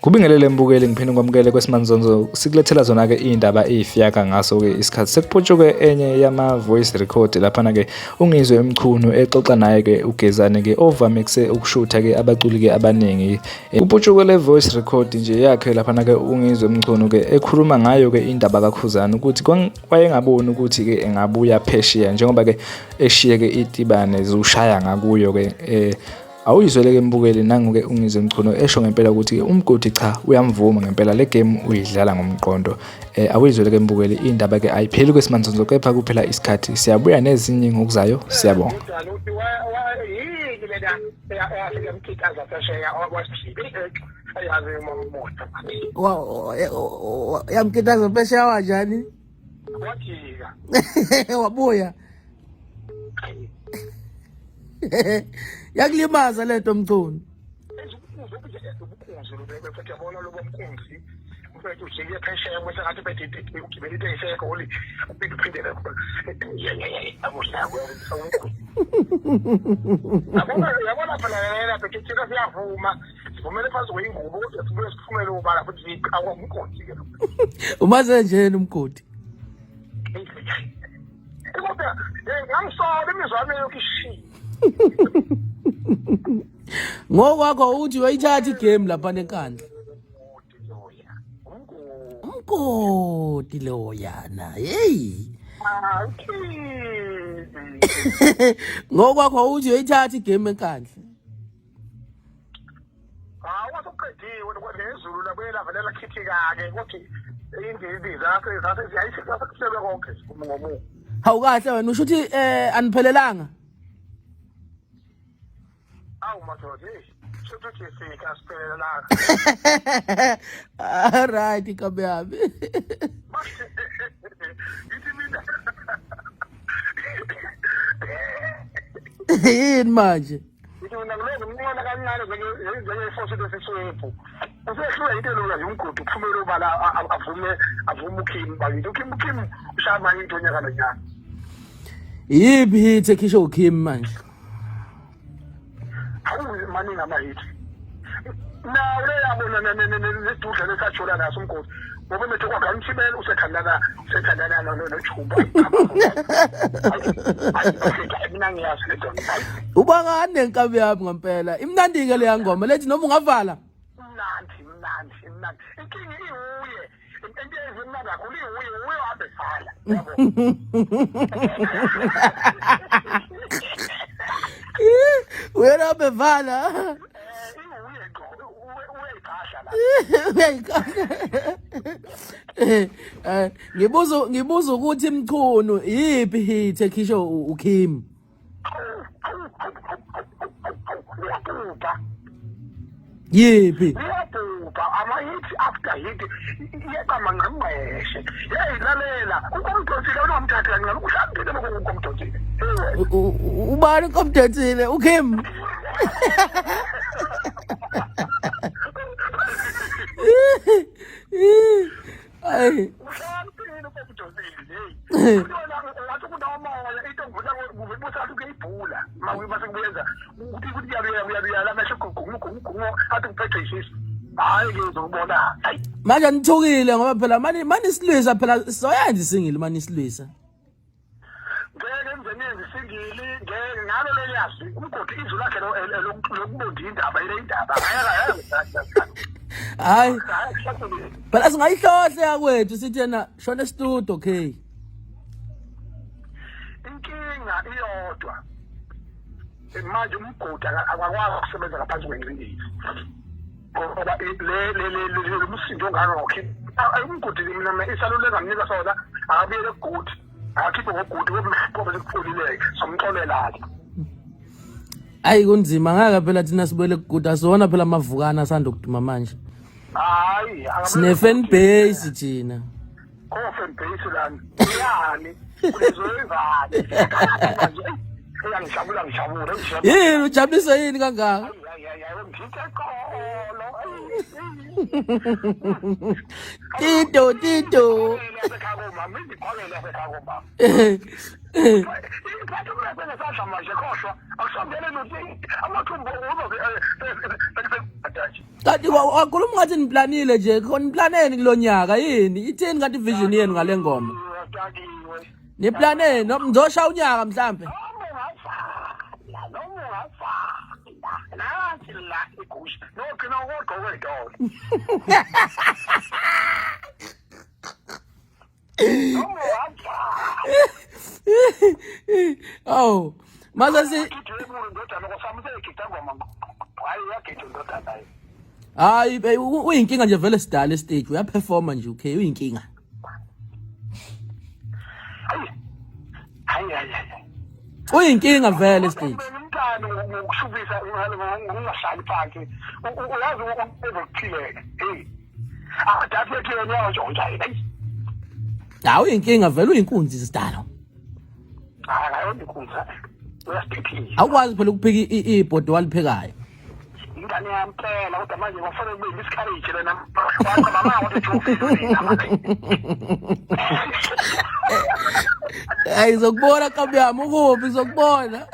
Kubingelele mbukeli, ngiphinde ngikwamukele kwesimanzonzo. Sikulethela zona-ke iy'ndaba ey'fiyaka ngaso-ke isikhathi. Sekuputshuke enye yama-voice record laphana-ke uNgizwe Mchunu exoxa naye-ke uGezane-ke ovamise ukushutha-ke abaculi-ke abaningi. Kuputshuke le voice record nje yakhe laphana-ke uNgizwe Mchunu-ke ekhuluma ngayo-ke indaba kaKhuzani ukuthi wayengaboni ukuthi-ke engabuya phesheya njengoba-ke eshiye-ke itibane ziwushaya ngakuyo-ke Awuyizwele-ke mbukeli, nangu-ke uNgizwe Mchunu esho ngempela ukuthi-ke umgodi cha uyamvuma ngempela le game uyidlala ngomqondo. Awuyizwele-ke mbukeli, indaba-ke ayipheli kwesimanzonzo kepha kuphela isikhathi. Siyabuya nezinye ngokuzayo, siyabonga. Yamkitaza phesheya wanjani? Wajika. Wabuya. Yakulimaza lento Mchunu. Ubunkunzi lo yabona lobo mkunzi mfethu ujike phesheya bese ngathi bethe ugibela itekisi eGoli uphinde uphindele khona. Yabona yabona phela yena bethe thina siyavuma sivumele phansi kweyingubo kodwa sibuye siphumele ubala futhi siqakwa umgodi ke lo. Umaze njena umgodi. Kodwa ngangisola imizwa yami yonke ishiya. Ngokwakho uthi uyayithatha igame lapha nenkandla. Umgodi loyana. Hey. Ngokwakho uthi uyayithatha igame enkandla. Hawu wasuqediwe nezulu labuye lavele lakhithika-ke ukuthi indibi zase zase ziyayisekuhlelwe konke ngomumo. Hawu kahle wena usho ukuthi eh aniphelelanga. Awu madoda hey shuthi uthi sika siphelelanga. All right inkabi yami. Ngithi mina Yini manje? Ngithi mina ngilokhu nginqona kancane njengefosi lesiswebhu. Usehlula into elula nje umgodi uphumele ubala avume avume uKim bakithi uKim uKim ushaya manje into onyaka nonyaka. Yiphi hit ekhishwe uKim manje? Hawu maningi ama-hit. Nawo leyabo nesidudla lesajola naso umgodi. Ngoba methe kwakhe amthibela usethandana usethandana noJumba. Mina ngiyazi le nto. Ubangani nenkabi yami ngempela. Imnandi-ke leya ngoma lethi noma ungavala. Mnandi mnandi mnandi. Inkinga iwuye. Into ezimnandi kakhulu iwuye uye uhambe vala. Yabo. Uyena uhambe vala. Iwuye ngqo uyayiphahla la. Uyayikhahla. Eh ngibuza ngibuza ukuthi Mchunu yiphi hit ekhishwe uKim? Uyabhubha. Yiphi? Uyabhubha ama-hit after hit iyeqa manqamqeshe. Hey lalela ukomdonsile unomthatha kancane uhlambile lokho ukomdonsile. Ubani ukomdonsile uKim? Ay. Uhlambile ukomdonsile hey. Uyona wathi kunomoya into ngivula kuvusa kuyibhula mase kuyenza ukuthi ukuthi kuyabuya kuyabuya la mesho gugu gugu gugu athi kuphethwe isisu. Hayi ke uzobona. Hayi. Manje nithukile ngoba phela mani mani silwisa phela soyenza isingili mani silwisa. Ngeke ngize ngenze isingili ngeke ngalo leliyazi umgodi izwi lakhe lokubonda indaba ile indaba. Hayi. Phela singayihlohla yakwethu sithi yena shona estudio okay. Inkinga iyodwa. Manje umgodi akakwazi ukusebenza ngaphansi kwengcindezi. Ngoba le le le lo msindo ongaka ngokhipha umgodi mina isaluleko nginika sona akabuyele kugudi akakhiphe ngogudi ngoba sekupholile-ke somxolela-ke. Ayi kunzima ngaka phela thina sibuyele kuguda asona phela amavukana asanda ukuduma manje. Hayi sine fan base thina. Ko fan base lana. Yani kulezoyivale. Manje ngijabula ngijabula. Yini ujabulisa yini kangaka? Hayi hayi hayi ngithe eqolo. Tito Tito. Yasekhaya komama, iziqhwakele yasekhaya komama. Iphatha umlaphe ngesandla manje khohlwa. Akusondele nothi amathumbu uzobe sekusedaji. Kanti wakhuluma ngathi niplanile nje, khona niplaneni kulonyaka yini? Ithini kanti vision yenu ngale ngoma? Udakiwe. Niplaneni noma nizosha unyaka mhlambe? Noma ungavala, noma ungavala. Nathi la igusha. Nogcina ukugqoka ey'tolo. Noma ungavala. Awu, mase si Igidwe indodana kwasami seyigida ngoma. Hayi uyagida indodana hayi. Hayi uyinkinga nje vele sidala stage uyaperforma nje okay uyinkinga. Hayi. Hayi hayi. hayi. Uyinkinga vele stage. Umntana ngokushubisa ngokungahlali phansi. Uyazi ukuphileka. Hey. Akadathi ethi yena uyawutshontsha yena. Hayi uyinkinga vele uyinkunzi sidalo. Hayi ayondikunza. Uyasiphephisa. Awukwazi phela ukuphika ibhodo waliphekayo. Ingane yampela kodwa manje kufanele kube miscarriage lena. Wacha mama wathi jufile. Hayi zokubona kabi yami ukuphi zokubona.